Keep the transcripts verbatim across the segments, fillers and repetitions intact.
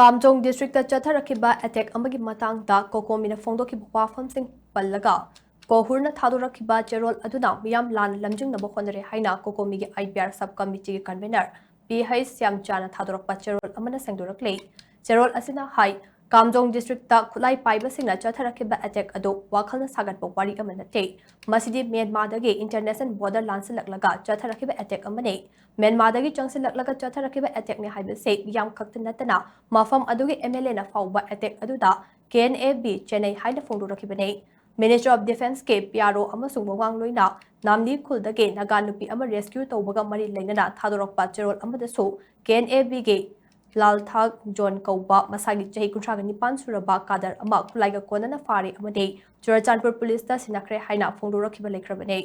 ꯀꯥꯝꯖꯣꯡ district ꯆꯠꯊꯔꯛꯈꯤꯕ attack ꯑꯃꯒꯤ ꯃꯇꯥꯡꯗ ꯀꯣꯀꯣꯃꯤꯅ ꯐꯣꯡꯗꯣꯛꯈꯤꯕ ꯋꯥꯐꯝꯁꯤꯡ ꯄꯜꯂꯒ, ꯀꯣꯍꯨꯔꯅ ꯊꯥꯗꯣꯔꯛꯈꯤꯕ ꯆꯦꯔꯣꯜ ꯑꯗꯨꯅ ꯃꯤꯌꯥꯝ ꯂꯥꯟꯅ ꯂꯝꯖꯤꯡꯅꯕ ꯍꯣꯠꯅꯔꯦ ꯍꯥꯏꯅ ꯀꯣꯀꯣꯃꯤꯒꯤ IPR sub committeeꯒꯤ convener P H ꯁ꯭ꯌꯥꯝꯆꯥꯅ ꯊꯥꯗꯣꯔꯛꯄ ꯆꯦꯔꯣꯜ ꯑꯃꯅ ꯁꯦꯡꯗꯣꯔꯛꯂꯤ꯫ ꯆꯦꯔꯣꯜ ꯑꯁꯤꯅ ꯍꯥꯏ, ꯀꯥꯝꯖꯣꯡ ꯗꯤꯁꯇ꯭ꯔꯤꯛꯇ ꯈꯨꯠꯂꯥꯏ ꯄꯥꯏꯕꯁꯤꯡꯅ ꯆꯠꯊꯔꯛꯈꯤꯕ ꯑꯦꯇꯦꯛ ꯑꯗꯨ ꯋꯥꯈꯜꯅ ꯁꯥꯒꯠꯄ ꯋꯥꯔꯤ ꯑꯃ ꯅꯠꯇꯦ꯫ ꯃꯁꯤꯗꯤ ꯃ꯭ꯌꯥꯟꯃꯥꯔꯗꯒꯤ international border ꯂꯥꯟꯁꯤꯜꯂꯛꯂꯒ ꯆꯠꯊꯔꯛꯈꯤꯕ ꯑꯦꯇꯦꯛ ꯑꯃꯅꯤ꯫ ꯃ꯭ꯌꯥꯟꯃꯥꯔꯗꯒꯤ ꯆꯪꯁꯤꯜꯂꯛꯂꯒ ꯆꯠꯊꯔꯛꯈꯤꯕ ꯑꯦꯇꯦꯛꯅꯤ ꯍꯥꯏꯕꯁꯤ ꯃꯤꯌꯥꯝ ꯈꯛꯇ ꯅꯠꯇꯅ ꯃꯐꯝ ꯑꯗꯨꯒꯤ MLAꯅ ꯐꯥꯎꯕ ꯑꯦꯇꯦꯛ ꯑꯗꯨꯗ KNA B ꯆꯦꯟꯅꯩ ꯍꯥꯏꯅ ꯐꯣꯡꯗꯣꯔꯛꯈꯤꯕꯅꯤ꯫ Ministry of Defenceꯀꯤ PRO ꯑꯃꯁꯨꯡ ꯋꯥꯉꯥꯡꯂꯣꯏꯅ ꯅꯥꯝꯂꯤ ꯈꯨꯜꯗꯒꯤ ꯅꯥꯒꯥ ꯅꯨꯄꯤ ꯑꯃ rescue ꯇꯧꯕꯒ ꯃꯔꯤ ꯂꯩꯅꯅ ꯊꯥꯗꯣꯔꯛꯄ ꯆꯦꯔꯣꯜ ꯑꯃꯗꯁꯨ KNA Bꯒꯤ ꯂꯥꯜꯊꯥꯛ ꯖꯣꯟ ꯀꯧꯕ ꯃꯁꯥꯒꯤ ꯆꯍꯤ ꯀꯨꯟꯊ꯭ꯔꯥꯒ ꯅꯤꯄꯥꯟ ꯁꯨꯔꯕ ꯀꯥꯗꯔ ꯑꯃ ꯈꯨꯠꯂꯥꯏꯒ ꯀꯣꯟꯅꯅ ꯐꯥꯔꯦ ꯑꯃꯗꯤ ꯆꯨꯔꯆꯥꯟꯄꯨꯔ ꯄꯨꯂꯤꯁꯇ ꯁꯤꯟꯅꯈ꯭ꯔꯦ ꯍꯥꯏꯅ ꯐꯣꯡꯗꯣꯔꯛꯈꯤꯕ ꯂꯩꯈ꯭ꯔꯕꯅꯤ꯫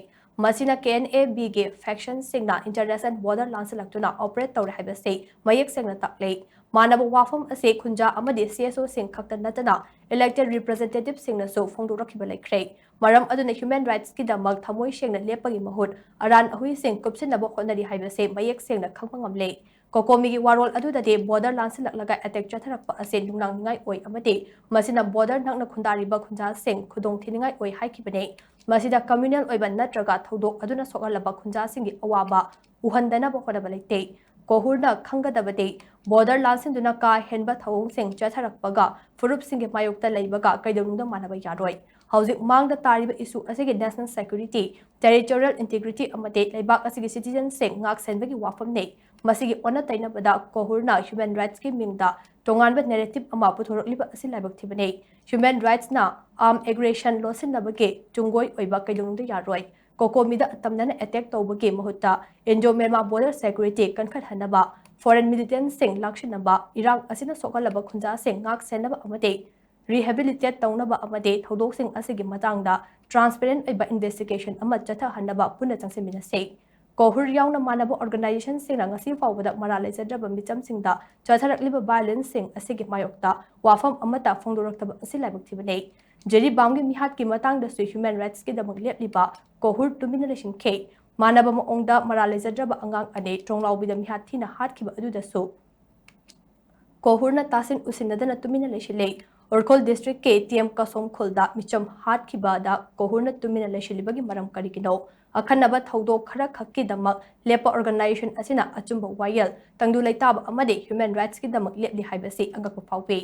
ꯃꯁꯤꯅ KNA Bꯒꯤ factionꯁꯤꯡꯅ international border ꯂꯥꯟꯁꯤꯜꯂꯛꯇꯨꯅ operate ꯇꯧꯔꯦ ꯍꯥꯏꯕꯁꯤ ꯃꯌꯦꯛ ꯁꯦꯡꯅ ꯇꯥꯛꯂꯦ꯫ ꯃꯥꯟꯅꯕ ꯋꯥꯐꯝ ꯑꯁꯤ ꯈꯨꯟꯖꯥ ꯑꯃꯗꯤ CSOꯁꯤꯡ ꯈꯛꯇ ꯅꯠꯇꯅ elected representativeꯁꯤꯡꯅꯁꯨ ꯐꯣꯡꯗꯣꯔꯛꯈꯤꯕ ꯂꯩꯈ꯭ꯔꯦ꯫ ꯃꯔꯝ ꯑꯗꯨꯅ human rightsꯀꯤꯗꯃꯛ ꯊꯃꯣꯏ ꯁꯦꯡꯅ ꯂꯦꯞꯄꯒꯤ ꯃꯍꯨꯠ ꯑꯔꯥꯟ ꯑꯍꯨꯏꯁꯤꯡ ꯀꯨꯞꯁꯤꯟꯅꯕ ꯍꯣꯠꯅꯔꯤ ꯍꯥꯏꯕꯁꯤ ꯃꯌꯦꯛ ꯁꯦꯡꯅ ꯈꯪꯕ ꯉꯝꯂꯦ꯫ ꯀꯣꯀꯣꯃꯤꯒꯤ ꯋꯥꯔꯣꯜ ꯑꯗꯨꯗꯗꯤ border ꯂꯥꯟꯁꯤꯜꯂꯛꯂꯒ ꯑꯦꯇꯦꯛ ꯆꯠꯊꯔꯛꯄ ꯑꯁꯤ ꯅꯨꯡꯅꯥꯡꯅꯤꯡꯉꯥꯏ ꯑꯣꯏ ꯑꯃꯗꯤ ꯃꯁꯤꯅ border ꯅꯛꯅ ꯈꯨꯟꯗꯥꯔꯤꯕ ꯈꯨꯟꯖꯥꯁꯤꯡ ꯈꯨꯗꯣꯡꯊꯤꯅꯤꯡꯉꯥꯏ ꯑꯣꯏ ꯍꯥꯏꯈꯤꯕꯅꯤ꯫ ꯃꯁꯤꯗ communal ꯑꯣꯏꯕ ꯅꯠꯇ꯭ꯔꯒ ꯊꯧꯗꯣꯛ ꯑꯗꯨꯅ ꯁꯣꯛꯍꯜꯂꯕ ꯈꯨꯟꯖꯥꯁꯤꯡꯒꯤ ꯑꯋꯥꯕ ꯎꯍꯟꯗꯅꯕ ꯍꯣꯠꯅꯕ ꯂꯩꯇꯦ꯫ ꯀꯣꯍꯨꯔꯅ ꯈꯪꯒꯗꯕꯗꯤ border ꯂꯥꯟꯁꯤꯟꯗꯨꯅ ꯀꯥ ꯍꯦꯟꯕ ꯊꯧꯑꯣꯡꯁꯤꯡ ꯆꯠꯊꯔꯛꯄꯒ ꯐꯨꯔꯨꯞꯁꯤꯡꯒꯤ ꯃꯥꯌꯣꯛꯇ ꯂꯩꯕꯒ ꯀꯩꯗꯧꯅꯨꯡꯗ ꯃꯥꯟꯅꯕ ꯌꯥꯔꯣꯏ꯫ ꯍꯧꯖꯤꯛ ꯃꯥꯡꯗ ꯇꯥꯔꯤꯕ issue ꯑꯁꯤꯒꯤ national security, territorial integrity ꯑꯃꯗꯤ ꯂꯩꯕꯥꯛ ꯑꯁꯤꯒꯤ citizenꯁꯤꯡ ꯉꯥꯛ ꯁꯦꯟꯕꯒꯤ ꯋꯥꯐꯝꯅꯤ꯫ ꯃꯁꯤꯒꯤ ꯑꯣꯟꯅ ꯇꯩꯅꯕꯗ ꯀꯣꯍꯨꯔꯅ human rightsꯀꯤ ꯃꯤꯡꯗ ꯇꯣꯉꯥꯟꯕ narrative ꯑꯃ ꯄꯨꯊꯣꯔꯛꯂꯤꯕ ꯑꯁꯤ ꯂꯥꯏꯕꯛ ꯊꯤꯕꯅꯤ꯫ Human rightsꯅ armed aggression ꯂꯣꯠꯁꯤꯟꯅꯕꯒꯤ ꯇꯨꯡꯒꯣꯏ ꯑꯣꯏꯕ ꯀꯩꯗꯧꯅꯨꯡꯗ ꯌꯥꯔꯣꯏ꯫ ꯀꯣꯀꯣꯃꯤꯗ ꯑꯇꯝꯅꯅ attack ꯇꯧꯕꯒꯤ ꯃꯍꯨꯠꯇ Indo-Myanmar border security ꯀꯟꯈꯠꯍꯟꯅꯕ, foreign militantꯁꯤꯡ ꯂꯥꯛꯁꯤꯟꯅꯕ, ꯏꯔꯥꯡ ꯑꯁꯤꯅ ꯁꯣꯛꯍꯜꯂꯕ ꯈꯨꯟꯖꯥꯁꯤꯡ ꯉꯥꯛ ꯁꯦꯟꯅꯕ ꯑꯃꯗꯤ rehabilitate ꯇꯧꯅꯕ ꯑꯃꯗꯤ ꯊꯧꯗꯣꯛꯁꯤꯡ ꯑꯁꯤꯒꯤ ꯃꯇꯥꯡꯗ transparent ꯑꯣꯏꯕ investigation ꯑꯃ ꯆꯠꯊꯍꯟꯅꯕ ꯄꯨꯟꯅ ꯆꯪꯁꯤꯟꯃꯤꯟꯅꯁꯤ꯫ ꯀꯣꯍꯨꯔ ꯌꯥꯎꯅ ꯃꯥꯟꯅꯕ organizationꯁꯤꯡꯅ ꯉꯁꯤ ꯐꯥꯎꯕꯗ ꯃꯔꯥꯜ ꯂꯩꯖꯗ꯭ꯔꯕ ꯃꯤꯆꯝꯁꯤꯡꯗ ꯆꯠꯊꯔꯛꯂꯤꯕ violenceꯁꯤꯡ ꯑꯁꯤꯒꯤ ꯃꯥꯌꯣꯛꯇ ꯋꯥꯐꯝ ꯑꯃꯠꯇ ꯐꯣꯡꯗꯣꯔꯛꯇꯕ ꯑꯁꯤ ꯂꯥꯏꯕꯛ ꯊꯤꯕꯅꯤ꯫ ꯖꯤꯔꯤꯕꯥꯝꯒꯤ ꯃꯤꯍꯥꯠꯀꯤ ꯃꯇꯥꯡꯗꯁꯨ human rightsꯀꯤꯗꯃꯛ ꯂꯦꯞꯂꯤꯕ ꯀꯣꯍꯨꯔ ꯇꯨꯃꯤꯟꯅ ꯂꯩꯁꯤꯟꯈꯤ꯫ ꯃꯥꯟꯅꯕ ꯃꯑꯣꯡꯗ ꯃꯔꯥꯜ ꯂꯩꯖꯗ꯭ꯔꯕ ꯑꯉꯥꯡ ꯑꯅꯤ ꯇ꯭ꯔꯣꯡꯂꯥꯎꯕꯤꯗ ꯃꯤꯍꯥꯠ ꯊꯤꯅ ꯍꯥꯠꯈꯤꯕ ꯑꯗꯨꯗꯁꯨ ꯀꯣꯍꯨꯔꯅ ꯇꯥꯁꯤꯟ ꯎꯁꯤꯟꯅꯗꯅ ꯇꯨꯃꯤꯟꯅ ꯂꯩꯁꯤꯜꯂꯤ꯫ ꯎꯔꯈꯨꯜ ꯗꯤꯁꯇ꯭ꯔꯤꯛꯀꯤ ꯇꯤ ꯑꯦꯝ ꯀꯁꯣꯝ ꯈꯨꯜꯗ ꯃꯤꯆꯝ ꯍꯥꯠꯈꯤꯕꯗ ꯀꯣꯍꯨꯔꯅ ꯇꯨꯃꯤꯟꯅ ꯂꯩꯁꯤꯜꯂꯤꯕꯒꯤ ꯃꯔꯝ ꯀꯔꯤꯒꯤꯅꯣ? ꯑꯈꯟꯅꯕ ꯊꯧꯗꯣꯛ ꯈꯔ ꯈꯛꯀꯤꯗꯃꯛ ꯂꯦꯞꯄ ꯑꯣꯔꯒꯅꯥꯏꯖꯦꯁꯟ ꯑꯁꯤꯅ ꯑꯆꯨꯝꯕ ꯋꯥꯌꯦꯜ, ꯇꯪꯗꯨ ꯂꯩꯇꯥꯕ ꯑꯃꯗꯤ ꯍ꯭ꯌꯨꯃꯦꯟ ꯔꯥꯏꯠꯁꯀꯤꯗꯃꯛ ꯂꯦꯞꯂꯤ ꯍꯥꯏꯕꯁꯤ ꯑꯉꯛꯄ ꯐꯥꯎꯏ꯫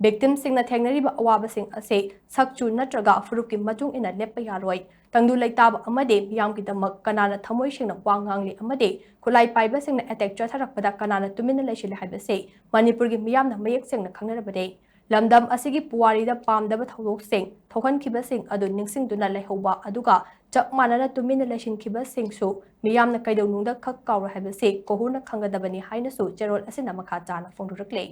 ꯚꯤꯛꯇꯤꯝꯁꯤꯡꯅ ꯊꯦꯡꯅꯔꯤꯕ ꯑꯋꯥꯕꯁꯤꯡ ꯑꯁꯤ ꯁꯛꯆꯨ ꯅꯠꯇ꯭ꯔꯒ ꯐꯨꯔꯨꯞꯀꯤ ꯃꯇꯨꯡ ꯏꯟꯅ ꯂꯦꯞꯄ ꯌꯥꯔꯣꯏ꯫ ꯇꯪꯗꯨ ꯂꯩꯇꯥꯕ ꯑꯃꯗꯤ ꯃꯤꯌꯥꯝꯒꯤꯗꯃꯛ ꯀꯅꯥꯅ ꯊꯃꯣꯏ ꯁꯦꯡꯅ ꯋꯥ ꯉꯥꯡꯂꯤ ꯑꯃꯗꯤ ꯈꯨꯠꯂꯥꯏ ꯄꯥꯏꯕꯁꯤꯡꯅ ꯑꯦꯇꯦꯛ ꯆꯠꯊꯔꯛꯄꯗ ꯀꯅꯥꯅ ꯇꯨꯃꯤꯟꯅ ꯂꯩꯁꯤꯜꯂꯤ ꯍꯥꯏꯕꯁꯤ ꯃꯅꯤꯄꯨꯔꯒꯤ ꯃꯤꯌꯥꯝꯅ ꯃꯌꯦꯛ ꯁꯦꯡꯅ ꯈꯪꯅꯔꯕꯅꯤ꯫ ꯂꯝꯗꯝ ꯑꯁꯤꯒꯤ ꯄꯨꯋꯥꯔꯤꯗ ꯄꯥꯝꯗꯕ ꯊꯧꯗꯣꯛꯁꯤꯡ ꯊꯣꯛꯍꯟꯈꯤꯕꯁꯤꯡ ꯑꯗꯨ ꯅꯤꯡꯁꯤꯡꯗꯨꯅ ꯂꯩꯍꯧꯕ, ꯑꯗꯨꯒ ꯆꯞ ꯃꯥꯟꯅꯅ ꯇꯨꯃꯤꯟꯅ ꯂꯩꯁꯤꯟꯈꯤꯕꯁꯤꯡꯁꯨ ꯃꯤꯌꯥꯝꯅ ꯀꯩꯗꯧꯅꯨꯡꯗ ꯈꯛ ꯀꯥꯎꯔꯣꯏ ꯍꯥꯏꯕꯁꯤ ꯀꯣꯍꯨꯔꯅ ꯈꯪꯒꯗꯕꯅꯤ ꯍꯥꯏꯅꯁꯨ ꯆꯦꯔꯣꯜ ꯑꯁꯤꯅ ꯃꯈꯥ ꯇꯥꯅ ꯐꯣꯡꯗꯣꯔꯛꯂꯤ꯫